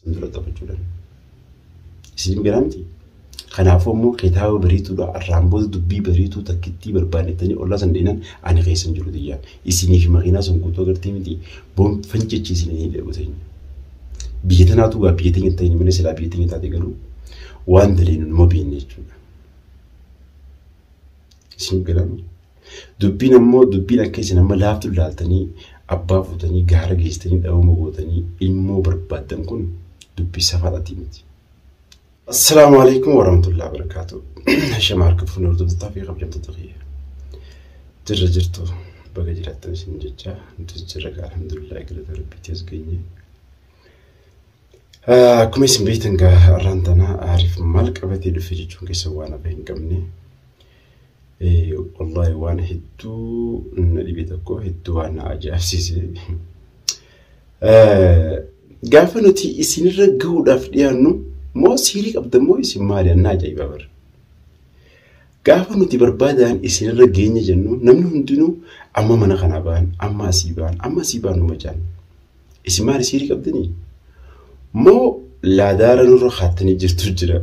San dura taphachuudhaan. Isin galaa miti. Kanaafuu immoo kitaaba bariituudha. Arraan booda dubbii bariituu takkittii barbaannettanii ollaa san deeman ani keessan jiru tiyyaan. Isinii fi makiinaa sun guutuu agartee miti. Boon fancachi isinii hin dheebu teenya. Biyya tanaatu gaa biyya teenya ta'in malee silaa biyya teenya taate garuu waan daleenu numa beekne jechuudha. Isin galaa miti. Dubbiin ammoo dubbiin akka isin amma laaftu ilaaltanii abbaa fuutanii gaara geessitanii dhabama gootanii ilmoo barbaaddan kun dubbii safaadhaatii miti. Assalaamu alaikum warahmatullahi wabarakatuh. Shama harka fuunee hordoftoota fi kabajamtoota kiyya. Jirra jirtu baga jiraattan isin jecha nutis jirra gaa alhamdulillah galata rabbiitti as geenye. Akkuma isin beektan gaa har'aan tana Aariif maal qabatee dhufe jechuun keessa waan hafe hin qabne. Wallaahi waan hedduu na dhibe tokko hedduu waan na ajaa'ibsiise. Gaafa nuti isinirra gahuudhaaf dhiyaannu moo siirii qabdan moo isin maali annaa ajaa'iba bara. Gaafa nuti barbaadaan isinirra geenye jennu namni hundinuu amma mana kanaa ba'an amma asii ba'an amma asii ba'an numa jaan. Isin maali siirii qabdanii? Moo laadaara nurra kaattanii jirtu jira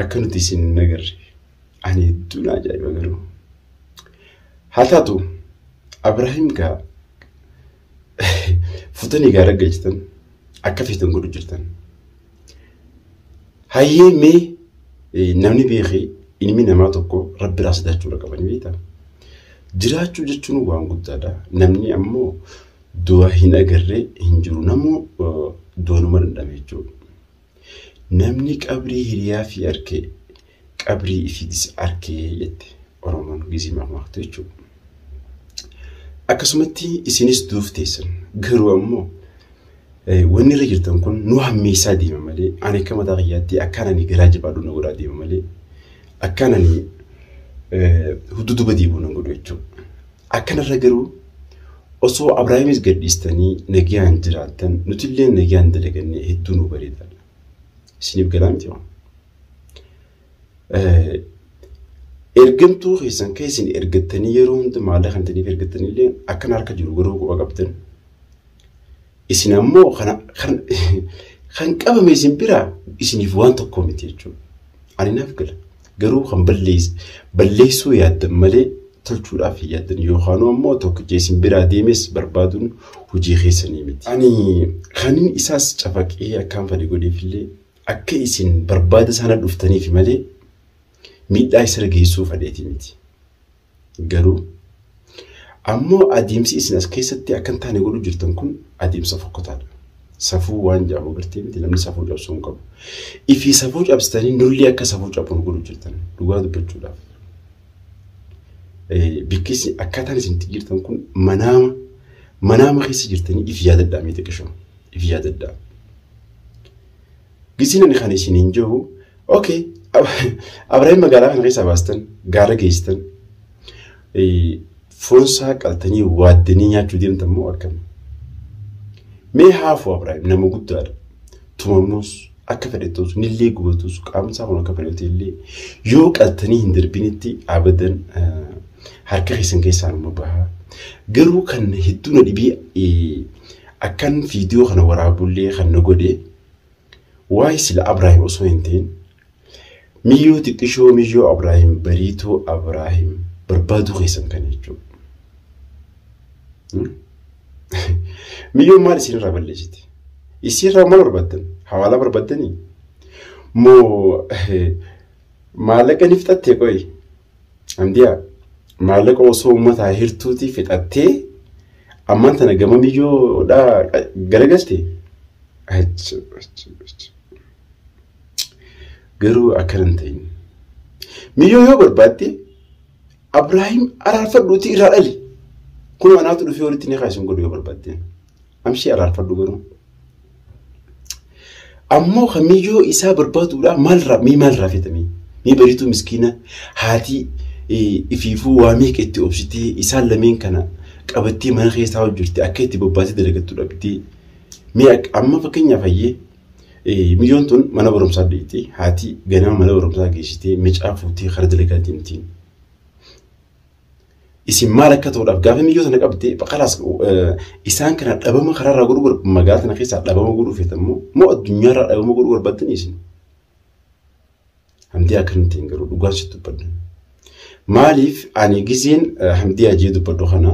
akka nuti isin hin agarre. Ani hedduu na ajaa'iba garuu. Haa taatu Abrahiim gaa futanii gaara galchitan akka feetan godhu jirtan. Hayyee mee namni beekee ilmi namaa tokko rabbi irraa sodaachuudha qaba ni beektaa? Jiraachuu jechuun waan guddaadha. Namni ammoo du'a hin agarre hin jiru. Namuu du'a numa danda'ame jechuudha. Namni qabrii hiriyaa fi arke qabrii ifiitis arkee jette Oromoon gizii mammaaktu jechuudha. Akkasumatti isinis duuf teessan garuu ammoo wanni irra jirtan kun nu hammeessaa deema malee ani akka mataa kiyyaatti akkaan ani garaa jabaadhu na godhaa deema malee akkaan ani hudduduba deebi'u na godhu jechuudha. Akkanarra garuu osoo Abraahimis gadhiistanii nagayaan jiraattan nutillee nagayaan dalagannee hedduu nu bareedaadha. Isiniif galaa miti waan. Ergamtuu keessan kan isin ergattanii yeroo hunda maallaqa kan ta'aniif ergattanillee akkan harka jiru garuu quba qabdan. Isin ammoo kan qabame isin biraa isiniif waan tokko miti jechuudha. Ani naaf gala. Garuu kan balleessuu yaaddan malee tolchuudhaaf hin yaaddan yookaan ammoo tokkicha isin biraa deemes barbaaduun hojii keessanii miti. Ani kanin isaas cafaqee akkaan fedhe godheefillee akka isin barbaada sana dhuftaniif malee miidhaa isa geessuu fedheeti miti. Garuu ammoo adeemsi isin as keessatti akka hin taane godhu jirtan kun adeemsa fokkotaadha. Safuu waan jedhamu agartee miti namni safuu cabsuu hin qabu. Ifii safuu cabsitanii nullee akka safuu cabnu godhu jirtan dhugaa dubbachuudhaaf. Bikki isin akkaataan isin itti jirtan kun manaama manaama keessa jirtanii if yaadadhaa mee xiqqishoo if yaadadhaa. Gisiin ani kan isiniin jiru okay Abrahiim magaalaa kana keessaa baastan gaara geessitan foonsaa qaltanii waaddanii nyaachuu deemtan moo akkami? Mee haafuu Abrahiim nama guddaadha. Tumamus akka fedhe ta'us nillee gubatus qaamni isaa kun akka fedhe illee yoo qaltanii hin darbinitti abadan harka keessan keessaa nama baha. Garuu kan hedduu na dhibee akkan viidiyoo kana waraabullee kan na godhe waa'ee sila Abrahiim osoo hin ta'in miyyoo xiqqishoo miyyoo Abrahiim bariitoo Abrahiim barbaaduu keessan kana jechuudha. Miyyoon maal isinirraa balleessiti? Isinirraa maal barbaaddan? Hawaalaa barbaaddanii? Moo maallaqa ni fixattee qoyi? Amdiyaa maallaqa osoo uummataa hirtuutii fixattee ammaan tana gama miyyoodhaa garagalte? Garuu akkana hin ta'in. Miyyoo yoo barbaadde Abrahiim araarfadhuutii irraa dhali. Kun anaatu dhufee walitti ni kaasun godhu yoo barbaadde. Amshii araarfadhu garuu. Ammoo kan miyyoo isaa barbaaduudhaa maalirraa mii maalirraa fetamee? Mii bariituu miskiina haati ifiifuu waa meeqa itti obsitee isaan lameen kana qabattee mana keessaa hojjirti akka itti bobbaatee dalagattu dhabdee. Mee amma fakkeenyaaf hayyee miyyoon tun mana barumsaa deemti haati ganama mana barumsaa geessitee micaa fuutee kara dalagaa deemtiin. Isin maal akka ta'uudhaaf gaafa miyyoo sana qabdee khalaas isaan kana dhabama karaarraa godhuu magaalaa tana keessaa dhabama godhuu feetan moo addunyaarraa dhabama godhuu barbaaddan isin. Hamdii akka hin ta'in garuu dhugaan sitti dubbadha. Maaliif ani gizeen Hamdii Hajii dubbadhu kana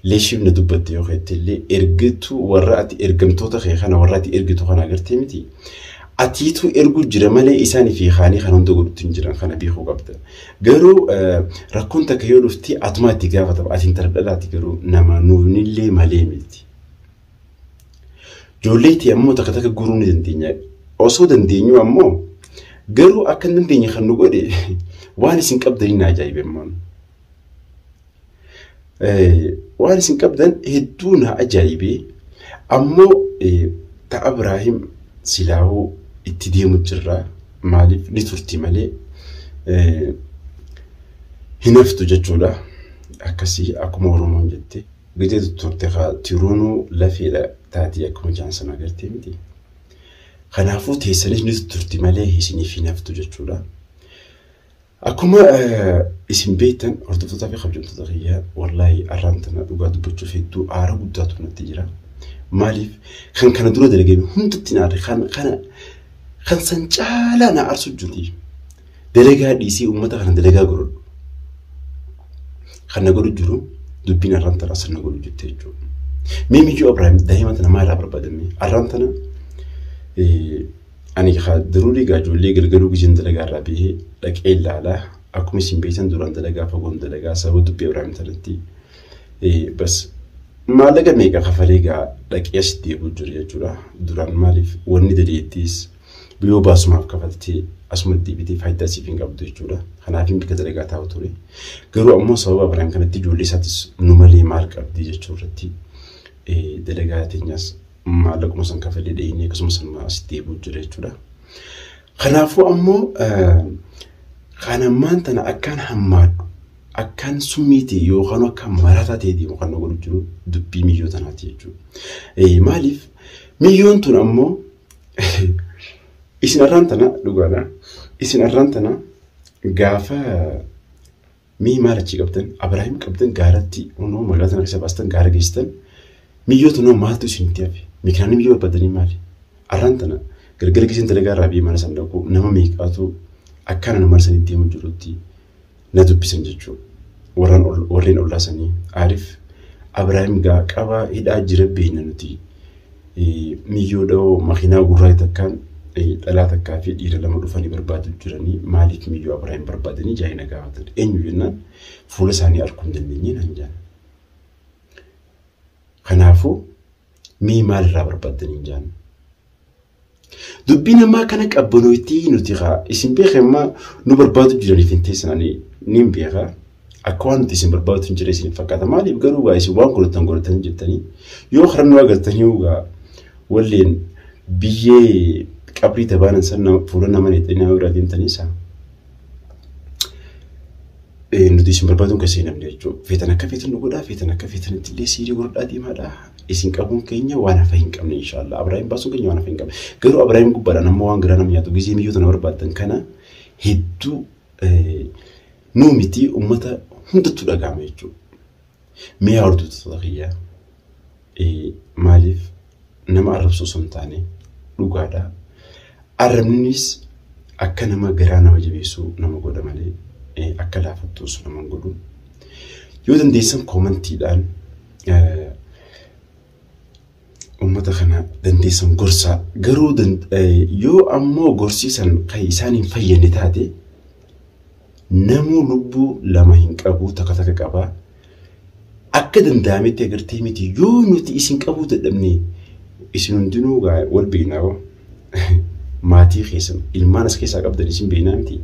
leeshiif na dubbatte yoo keette illee ergitu warra ati ergamtoota kee kana warra ati ergitu kana agartee miti. Atiitu ergu jira malee isaanii fi kaanii kan hunda godhutti hin jiran kana beekuu qabda. Garuu rakkoon takka yoo dhufti atumaa itti gaafatama. Ati intala dhalaati garuu nama nuunillee malee miti. Ijoolleetii ammoo takka takka guruu ni dandeenya. Osoo dandeenyu ammoo garuu akka hin dandeenye kan nu godhe waan isin qabdanii na ajaa'ibe ammoo. Waan isin qabdan hedduu na ajaa'ibe ammoo ta'a Ibraahim silaahuu itti deemu jirra. Maaliif ni turti malee hin haftu jechuudha. Akkasii akkuma Oromoon jette. Gidee turte haa tiruunuu lafeedha taatii akkuma jaansan agartee miti. Kanaafuu teessanis ni turti malee isiniif hin haftu jechuudha. Akkuma isin beektan hordoftootaa fi kabajamtoota kiyyaa wallaahi arraan tana dhugaa dubbachuuf hedduu aara guddaatu natti jira. Maaliif kan kana dura dalagame hundatti na aare kan kana kan san caalaa na aarsu jiru. Dalagaa dhiisii uummata kana dalagaa godhadhu. Kan na godhu jiru dubbiin arraan tana san na godhu jirti jechuudha. Mee miyyuu Abiraahim daa'ima tana maal irraa barbaadame? Arraan tana ani daruurii gaa ijoollee galgaluu gizeen dalagaa irraa bahee dhaqee ilaalaa akkuma isin beektan duraan dalagaa fagoon dalagaa sababa dubbii Abiraahim tanatti bas maallaqa meeqa kafalee gaa dhaqee as deebi'u jira jechuudha. Duraan maaliif wanni dadeettis yoo baasumaaf kafaltee asuma deebitee faayidaa siif hin qabdu jechuudha. Kanaaf hin bika dalagaa taa'u ture. Garuu ammoo sababa Abiraahim kanatti ijoollee isaatis nu malee maal qabdi jechuu irratti dalagaa teenyaas maallaquma san kafalee dheenyee akkasumas as deebi'u jira jechuudha. Kanaafuu ammoo kan ammaan tana akkaan hammaadhu akkaan summii ta'e yookaan akka maraataa ta'e deemu kan nu godhu jiru dubbii miyyoo tanaati jechuudha. Maaliif miyyoon tun ammoo isin arraan tana dhugaadha. Isin arraan tana gaafa mii maal achii qabdan Abiraahim qabdan gaaratti hunoo magaalaa tana keessa baastan gaara geessitan miyyoo tunoo maaltu isinitti hafe? Mikiraanii miyyoo barbaadanii maali? Arraan tana gargar giseen dalagaa irraa biyya mana san dhaqu nama meeqaatu akkana nama sanitti deemu jirutti na dubbisan jechuudha. Warreen ollaa sanii Aarif Abiraahim gaa qabaa hidhaa jira beekna nuti miyyoo dha'oo makiinaa gurraacha takkaan dhalaa takkaa fi dhiira lama dhufanii barbaadu jiranii maaliif miyyoo Abiraahim barbaadanii jaayina gaafatan eenyu jennaan fuula isaanii arguu hin dandeenye naan jaan. Kanaafuu mii maalirraa barbaaddanii jaan. Dubbii namaa kana qabbanootii nuti haa isin beekammaa nu barbaadu jiraniif hin teessan ani niin beekaa. Akka waan nuti isin barbaadu hin jirre isin fakkaata. Maaliif garuu gaa isin waan godhatan godhatan jettanii yoo karaa nu agartanii gaa walleen biyyee qabrii tabaanan san fuula nama neexanii nama biraa deemtanii isaa. Nuti isin barbaaduun kan isin namni jechuudha. Feetan akka feetan nu godhaa, feetan akka feetanitti illee siirii godhadhaa deemaadha. Isin qabuun keenya waan hafa hin qabne inshaallah. Abiraahim baasuun keenya waan hafa hin qabne. Garuu Abiraahim gubbaadhaan ammoo waan garaa nama nyaatu gizee miyyoo tana barbaaddan kana hedduu nuu miti uummata hundattuu dhaga'ama jechuudha. Mee hordoftoota kiyyaa maaliif nama arrabsuu osoo hin taane dhugaadha. Arrabninis akka nama garaa nama jabeessuu nama godha malee akka laafattu osoo nama hin godhu. Yoo dandeessan koomantiidhaan uummata kana dandeessan gorsaa. Garuu yoo ammoo gorsiisan kan isaan hin fayyadne taate namuu lubbuu lama hin qabu takka takka qaba. Akka danda'ametti agartee miti yoo nuti isin qabuu dadhabne isin hundinuu wal beeknaa maatii keessan ilmaan as keessaa qabdan isin beeknaa miti.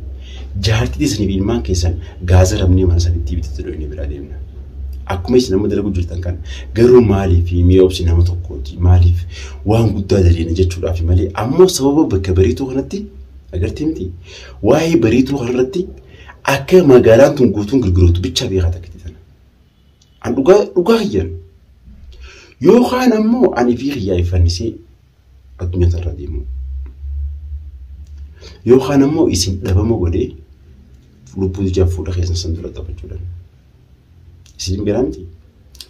Jaartii isiniif ilmaan keessan gaaza rabnee mana sanitti bitatu dhoofnee biraa deemna. Akkuma isin amma dalagu jirtan kana garuu maaliif mi'a obsi nama tokkooti maaliif waan guddaa daleena jechuudhaaf malee ammoo sababa bakka bariituu kanatti agartee miti waa'ee bariituu kanarratti akka magaalaan tun guutuun girgirootu bichaa beekaa takkiti tana. An dhugaa kiyyan yookaan ammoo ani fi kiyyaa iffannisee addunyaa irra deemu. Yookaan ammoo isin dhabama godhee lubbuu ijaa fuula keessan san dura taphachuudhaan. Isin galaa miti.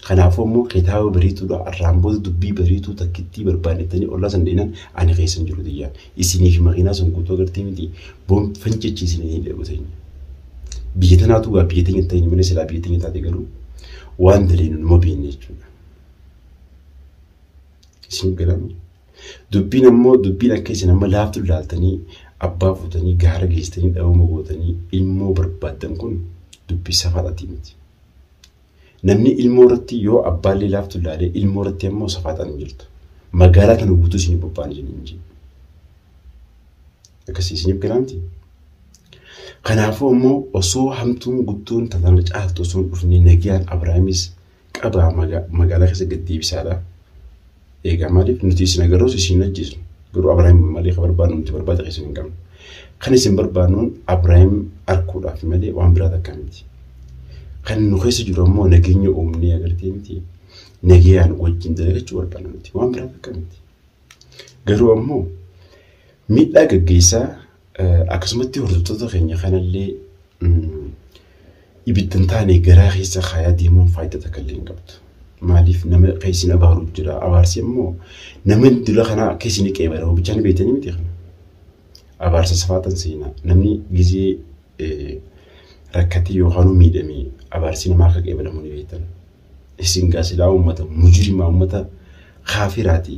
Kanaafuu immoo kitaaba bariituudha arraan booda dubbii bariituu takkittii barbaannettanii ollaa san deenan ani keessan jiru tiyyaan. Isinii fi makiinaa sun guutuu agartee miti boon fancachi isinii hin dheebu teenya. Biyya tanaatu gaa biyya teenya ta'in malee silaa biyya teenya taate garuu waan daleenu numa beekne jechuudha. Isin galaa miti. Dubbiin ammoo dubbiin akka isin amma laaftu ilaaltanii abbaa fuutanii gaara geessitanii dhabama gootanii ilmoo barbaaddan kun dubbii safaadhaatii miti. Namni ilmoo irratti yoo abbaallee laaftu ilaalee ilmoo irratti ammoo safaadhaan hin jirtu. Magaalaa kana guutuu isin bobba'an isin hin jiru. Akkasii isiniif galaa miti. Kanaafuu ammoo osoo hamtuun guddoon tana caaltu osoo hin dhufne nagayaan Abrahaamis qabaa magaalaa keessa gad deebisaadha. Egaa maaliif nuti isin agarruus isin ajjeesnu. Garuu Abrahaam malee kan barbaadnu nuti barbaada keessa hin qabnu. Kan isin barbaadnuun Abrahaam arguudhaaf malee waan biraa takka miti. Kan nu keessa jiru ammoo nageenya uumnee agartee miti. Nagayaan wajjin dalagachuu barbaadna nuti waan biraa takka miti. Garuu ammoo miidhaa gaggeessaa akkasumatti hordoftoota keenya kanallee ibidda hin taane garaa keessa kaayaa deemuun faayidaa takka illee hin qabdu. Maaliif nama keessin abaaru jira. Abaarsi immoo nama dura kana keessin qeebara bichaan beektanii miti kana. Abaarsa safaatan seenaa namni gizee rakkatee yookaan miidhame abaarsi namaa akka qeebalamu ni beektan. Isin gaasilaa uummata mujrimaa uummata kaafiraati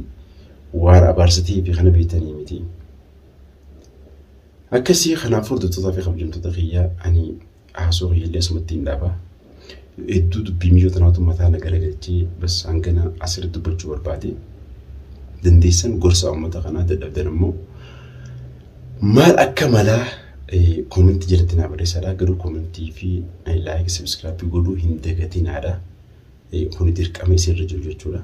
waan abaarsa ta'ee fi kana beektanii miti. Akkasii kanaaf hordoftoota fi kabajamtoota kiyyaa ani haasoo kiyyallee asumatti hin dhaaba. Hedduu dubbii miyyoo tanaatu mataa na garagalchee bas hangana asirratti dubbachuu barbaade. Dandeessan gorsa uummata kanaa dadhabdan immoo maal akka malaa koomentii jalatti naa barreessaadha. Garuu koomentii fi like subscribe godhuu hin dagatinaadha. Kun dirqama isinirra jiru jechuudha.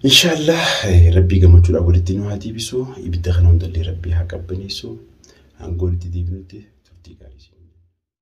Inshaallah rabbii gammachuudhaan walitti nu haa deebisu. Ibidda kana hundallee rabbii haa qabbaneessu. Hanga walitti deebinutti turtii gaarii.